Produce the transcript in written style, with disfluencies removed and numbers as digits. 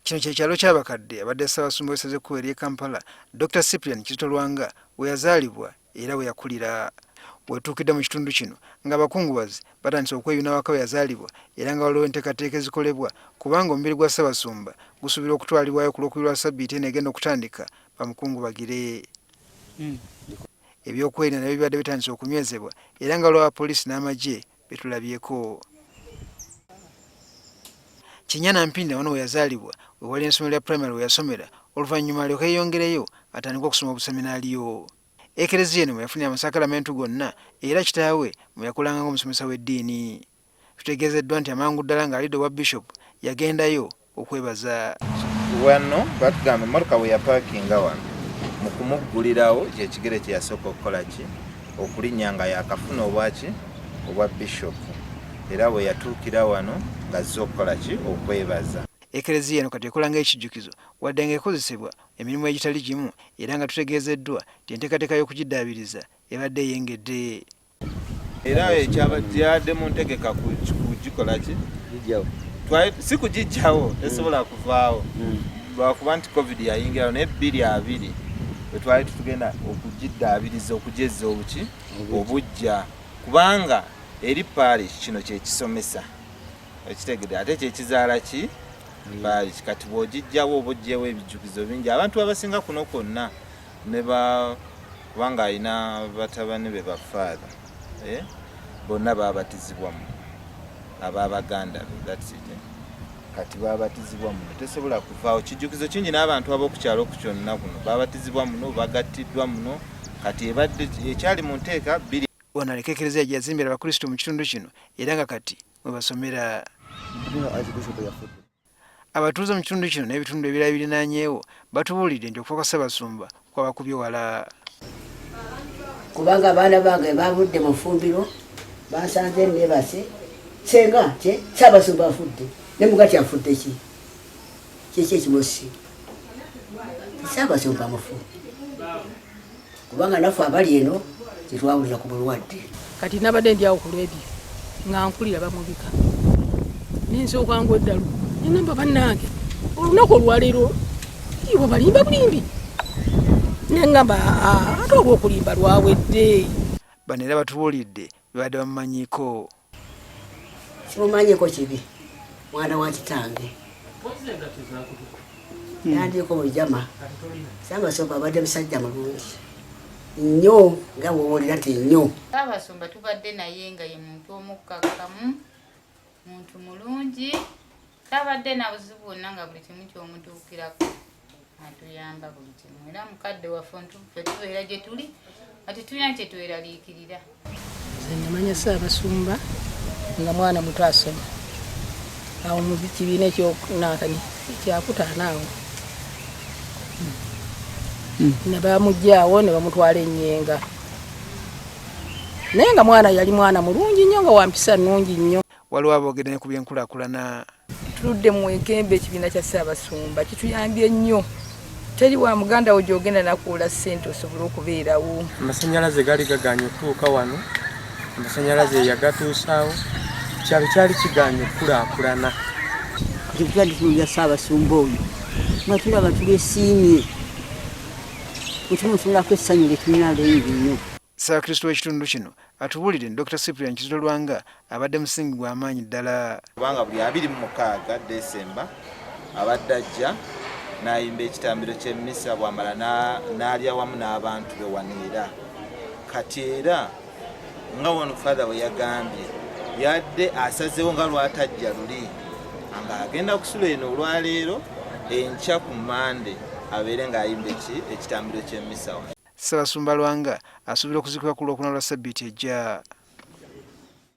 Kino kye kyalo ky'abakadde abadde Ssaabasumba w'essaza ekkulu ery'e Kampala, Dokita Cyprian Kizito Lwanga we yazaalibwa era we yakulira. Wetuukidde mu kitundu kino ng'abakungubazi batandise okweyuna awaka we yazaalibwa era nga waliwo enteekateeka ezikolebwa kubanga omubiri gwa Ssabasumba gusuubirwa okutwalibwayo ku Lwokubiri lwa ssabbiiti eno egenda okutandika bamukungubagire. Ebyokwerinda nabyo bibadde bitandise okunywezebwa era nga waliwo abapoliisi n'amagye betulabyeko. Kinyana Mpinda wano weyazaalibwa wewali ensomero lya primary weyasomera oluvannyuma alyoke yeyongereyo atandike okusoma obuseminaaliyo. Ekereziya eno mweyafunira amasakalamentu gonna era kitaawe mweyakolanga ng'omusomesa w'eddiini. Tutegeezeddwa nti amangu ddala ng'alidde obwa Bishop yagendayo okwebaza. Wano batugamba emmotoka bwe yapaakinga wano mu kumuggulirawo kyekigere kye yasooka okukola ki okulinnya nga yakafuna obwaki obwa Bishop era bwe yatuukira wano ng'azze okukola ki okwebaza. Ekereziya eno kati ekola ng'ekijjukizo wadde ng'ekozesebwa emirimu egitali gimu era nga tutegeezeddwa nti enteekateeka y'okugiddaabiriza ebadde eyengedde. Era ekyabadde mu ntegeka kugikola ki si kugijjawo tesobola kuvaawo lwakuba nti covid yayingirawo naye 2020 bwe twali tutugenda okugiddaabiriza okugyezza obuki obujja kubanga eri parish kino kyekisomesa ekitegedde ate kyekizaala ki parish kati bw'ogijjawo oba oggyewo ebijjukizo bingi abantu abasinga kuno kwonna ne ba kubanga alina batabani be ba father eh? Bonna babatizibwa mu ababaganda be, that's it, eh? Kati babatizibwa muno tesobola kuvaawo kijjukizo kingi n'abantu ab'okukyalo ku kyonna kuno babatizibwa muno bagattiddwa muno kati ebadde ekyali mu nteeka bbiri. Ono aleka ekereziya gye yazimbira Abakristo mu kitundu kino era nga kati mwe basomera. Abatuuze mu kitundu kino n'ebitundu ebirala ebirinaanyeewo batubuulidde nti okufa kwa Ssabasumba kwabakubye wala. Kubanga abaana bange bavudde mu ffumbiro bansanze neebase senga kye Ssaabasumba afudde ne mugati afudde ki kiki ekimusi Ssaabasumba mufu kubanga naffe abali eno tetwawulira ku bulwadde. Kati nabadde ndi awo ku leediyo nga mpulira bamubika nensooka ngwa eddalu nengamba bannange olunaku olwaleero iwe balimba bulimbi nengamba ate olwokulimba lwawedde. Bano era batubuulidde bebadde bamumanyiiko. Simumanyiiko kibi mwana wa kitange yandiiko bujama Ssaabasumba abadde musajja mulungi nnyo nga bwowulira nti nnyo. Ssaabasumba tubadde naye nga ye muntu omukkakkamu, muntu mulungi, tabadde na buzibu bwonna nga buli kimu kyomutuukirako atuyamba buli kimu era mukadde waffe ffe tubeera gye tuli nga tetulina kye tweraliikirira. Nze namanya Ssaabasumba nga mwana muto asoma awo mu kibiina ekyokunaakani ekyakutaano awo ne bamuggyaawo ne bamutwala e Nyenga naye nga mwana yali mwana mulungi nnyo nga wampisa nnungi nnyo. Waliwo aboogedde ne ku by'enkulaakulana. Tuludde mu Nkembe ekibiina kya Ssaabasumba kituyambye nnyo. Teri wa muganda wo gy'ogenda nakuwola ssente osobole okubeerawo. Amasanyalaze gaali gagaanye okutuuka wano, amasanyalaze yagatuusaawo, ekyalo kyali kigaanye okukulaakulana. Kati bwe twali tuwulira Ssaabasumba oyo nga tulaba tulyesiimye, bwe tumutunulako essanyu lye tulina lingi nnyo. Ssaabakristu w'ekitundu kino atubuulidde nti Dokita Cyprian Kizito Lwanga abadde musingi gwa maanyi ddala. Kubanga buli 26 December abadde ajja n'ayimba ekitambiro ky'emmisa bw'amala n'alya wamu n'abantu be wano era kati era nga wano Father bwe yagambye yadde asazeewo nga lw'atajja luli ng'agenda kusula eno olwaleero enkya ku Mmande abeere ng'ayimba ekitambiro ky'emmisa wano. Ssabasumba Lwanga asuubirwa okuziikibwa ku Lwokuna lwa ssabbiiti ejja.